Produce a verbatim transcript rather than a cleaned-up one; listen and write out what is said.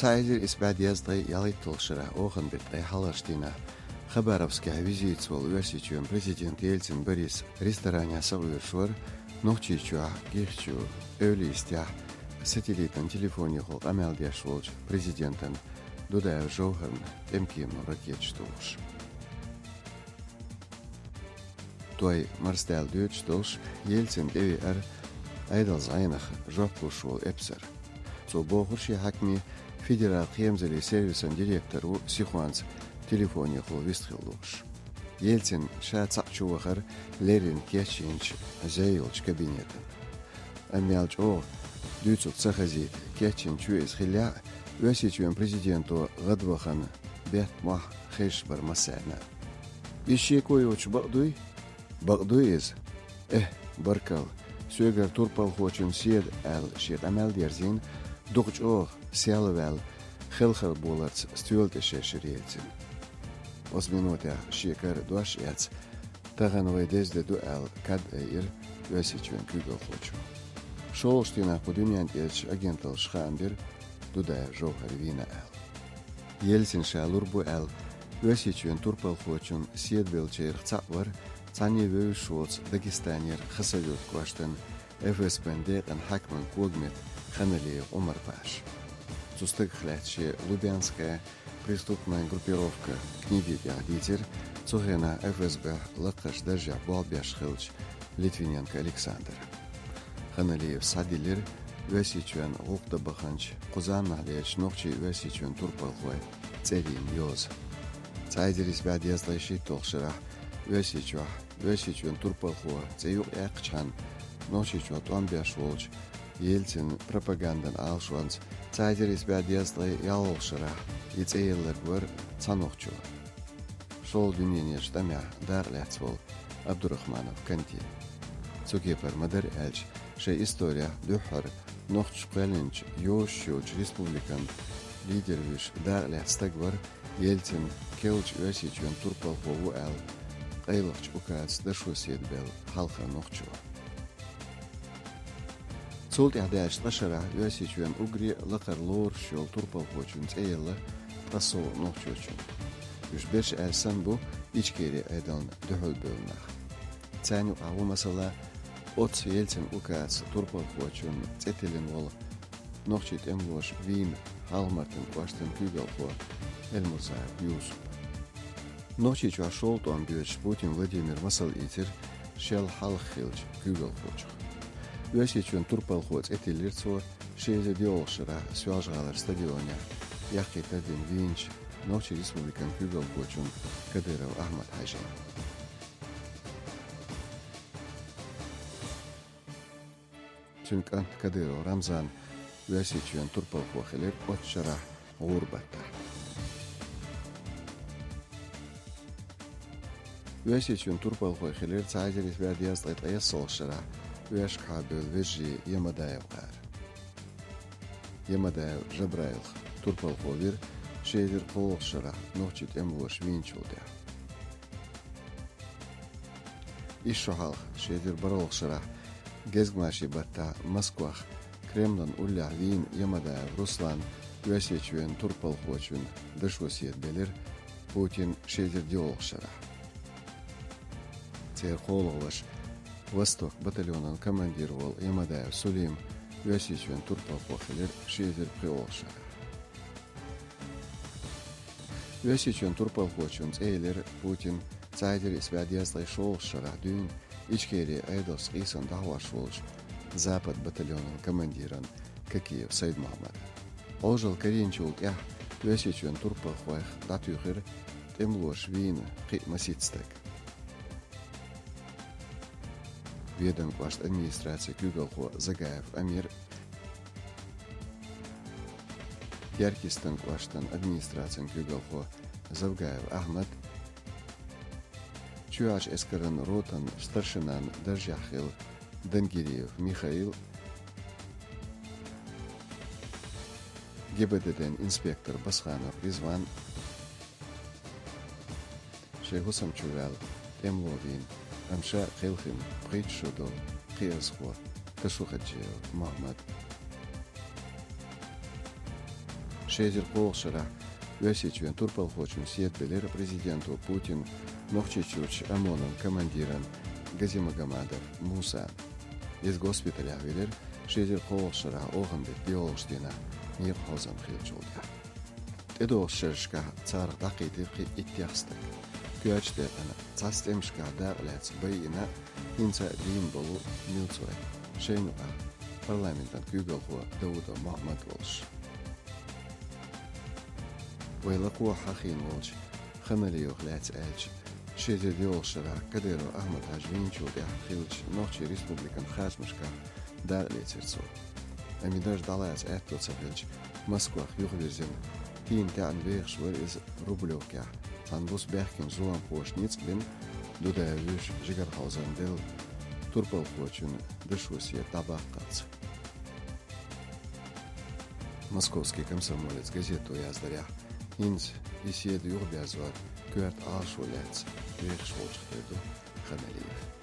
Цхьа эзар исс бӀе дезткъе ялхитталгӀача шера оханан беттан ткъе хьалхарча дийнахь Хабаровскехь визитаца волу Оьрсийчоьнан президент Ельцин Борис ресторанехь сакъоьруш вара Нохчийчохь Гихчу эвла йистехь сателлитан телефонехула къамел деш волчу президентана Дудаев Жовхарна тӀемкеман ракеташ тухуш. Той марсадаьлла доьдуш долуш, Ельцин тӀевеара Ӏедалан зӀенах жоп луш волу эпсар. Цо бохура шен хьаькамийн федералан кхерамзаллин сервисан директор ву сихонца телефонехула вистхила лууш. Ельцин ша цхьаъ чу вахара леррина кечйинчу зӀе йолчу кабинетана. Амма мел чӀогӀа дуьйцург ца хазийта, кечйинчу иза хиллехь а, Оьрсийчоьнан президенто гӀадвахана бетта мохь хезаш бара массарна. «Иза шеко йоцуш бакъ дуй?» «Бакъ дуй иза». «Эхь, баркалла, соьгара турпалхочун седа», — аьлла, шен къамел дерзийна, дукха чӀогӀа сел а ваьлла, хелхарбовларца стоьла тӀе шершира Ельцин. Оцу минотехь шен кара дош а эцна, тахана вайн деза де ду аьлла, кад а айира Оьрсийчоьнан куьйгалхочо. ШолгӀачу дийнахь кху дуьнен тӀерачу агенталлаша хаам бира, Дудаев Жовхар вийна аьлла. Ельцина ша лур бу аьлла, Оьрсийчоьнан турпалхочун седа беллачарах цхьаъ вара цхьанне а вевзаш воцу Дагестанера Хасавюрт кӀоштан ФСБ-н декъан хьаькаман когаметта Ханалиев Ӏумар-паша. Цу стагах лаьцна шен «Лубянская преступная группировка» книги тӀехь дийцира цу хенахь ФСБ-хь лакхарчу даржехь болх беш хиллачу Литвиненко Александра. Ханалиевс схьадиллира Оьрсийчоьнан гӀуллакх дан баханчу, кху заманахьлерачу нохчийн-оьрсийчоьнан турпалхойн цӀерийн йоза. Цхьа эзар исс бӀе дезткъе шийтталгӀачу шарахь Оьрсийчохь «Оьрсийчоьнан турпалхо» цӀе юкъаяьккхичхьана, Нохчийчохь тӀом беш волчу Ельцинан пропагандин Ӏалашонца цхьа эзар исс бӀе дезткъе ялхолгӀачу шарахь и цӀе елларг вара цхьа нохчо, шолгӀа дуьненан тӀамехь дакъа лаьцна волу Абдурахманов Канти. Цу кепара ма-дарра аьлча, шайн исторехь дуьххьара нохчаша кхоьллинчу йозуш йолчу республикан лидер вуьйш дакъа лаьцна стаг вара Ельцин керлачу Оьрсийчоьнан турпалхо ву аьлла, къайлахчу указаца дашо седа белла хьалха нохчо. Цул тӀаьхьа даьллачу ткъа шарахь Оьрсийчоьнан уггаре а лакхара лоруш йолу турпалхочун цӀе елла ткъе сов нохчочун. Уьш берш аьлла санна бу Ичкерин Ӏедална дуьхьал бевлла нах. Царна юкъахь ву, масала, оццу Ельцин указаца турпалхочун цӀе тиллина волу нохчийн тӀемалоша вийна Хьалха-Мартан кӀоштан куьйгалхо Эльмурзаев Юсуп. Нохчийчохь шолгӀа тӀом боьдуш Путин Владимира масал ийцира шел хьалха хиллачу куьйгалхочух. Оьрсийчоьнан турпалхо цӀе тиллира цо ши эзар диъолгӀачу шарахь Соьлжа-ГӀалара стадионехь яккхий тардина вийначу Нохчийн Республикан куьйгалхочун Кадыров Ахьмад-Хьаьжин. Цуьнан кӀант Кадыров Рамзан Оьрсийчоьнан турпалхо хилира оццу шарахь гӀуран баттахь. Оьрсийчоьнан турпалхой хилира цхьа эзар исс бӀе дезткъе ткъайоьсналгӀачу шарахь оьшкахьа бевлла вежарий Ямадаев-гӀара. Ямадаев Жабраилах турпалхо вира ши эзар кхоалгӀачу шарахь нохчийн тӀемалоша вийначул тӀаьхьа. Иза шо хьалха, ши эзар бархӀалгӀачу шарахь, гезгмашин баттахь Москвахь Кремлан уллехь вийна Ямадаев Руслан Оьрсийчоьнан турпалхочун дашо седа белира Путин ши эзар диъолгӀачу шарахь. Церан кхоалгӀа ваша, «Восток» батальонан командир волу Ямадаев Сулим Оьрсийчоьнан турпалхо хилира ши эзар пхоьалгӀачу шарахь. Оьрсийчоьнан турпалхочун цӀе елира Путина цхьа эзар исс бӀе дезткъе шолгӀачу шарахь дуьйна Ичкерин Ӏедалца къийсам дӀахьош волчу «Запад» батальонан командиран Кокиев Сайд-Мухьаммадан. Ӏожалла карийначул тӀаьхьа Оьрсийчоьнан турпалхойх дӀатуьйхира тӀемалоша вийна кхин а масийтта стаг. Веданан кӀоштан администрацин куьйгалхо Загаев Амир, Теркйистан кӀоштан администрацин куьйгалхо Завгаев Ахьмад, чоьхьарчу эскаран ротан старшинан даржехь хилла Дангириев Михаил, ГБДД-н инспектор Басханов Ризван, шайн хӀусам чу ваьлла тӀемало вийна, амма ша кхелхина пхийтта шо долу кхиазхо Ташухаджиев Мухьаммад. Ши эзар кхоалгӀача шера Оьрсийчоьнан турпалхочун седа белира президента Путина Нохчийчуьрчу ОМОН-ан командира Газимагомадов Мусана. Иза госпиталехь велира ши эзар кхоалгӀача шера оханан беттан доьалгӀачу дийнахь, некъан хьовзам хиллачул тӀаьхьа. ТӀедогӀучу шерашкахь царах дӀакхийтира кхин иттех стаг. Коьртачу декъана цхьацца тӀемашкахь дакъа лаьцна байина а, хӀинца а дийна болу Милцой, шайна юкъахь парламентан куьйгалхо Даудов Мохьмад волуш. Вай лакхахь хьахийна волчу Ханалиевах лаьцна аьлча, ши эзар доьалгӀачу шарахь Кадыров Ахьмад-Хьаьжа вийначул тӀаьхьа хиллачу Нохчийн Республикан хазамашкахь дакъа лецира цо. Амма и дарж дӀалаца аьтто ца хилча, Москвах юхавирзина, хӀинца тӀаьхьа вехаш вара иза Рублевкехь, цхьана буса баьхкинчу зуламхоша ницкъ бина, Дудаев вуьйш жигара хьовзам делла турпалхочун дашо седа дӀабаккхалц. Московский комсомолец газето яздарехь, хӀинца и седа юхаберзор коьрта Ӏалашо лаьцна вехаш волчух тера ду Ханалиев.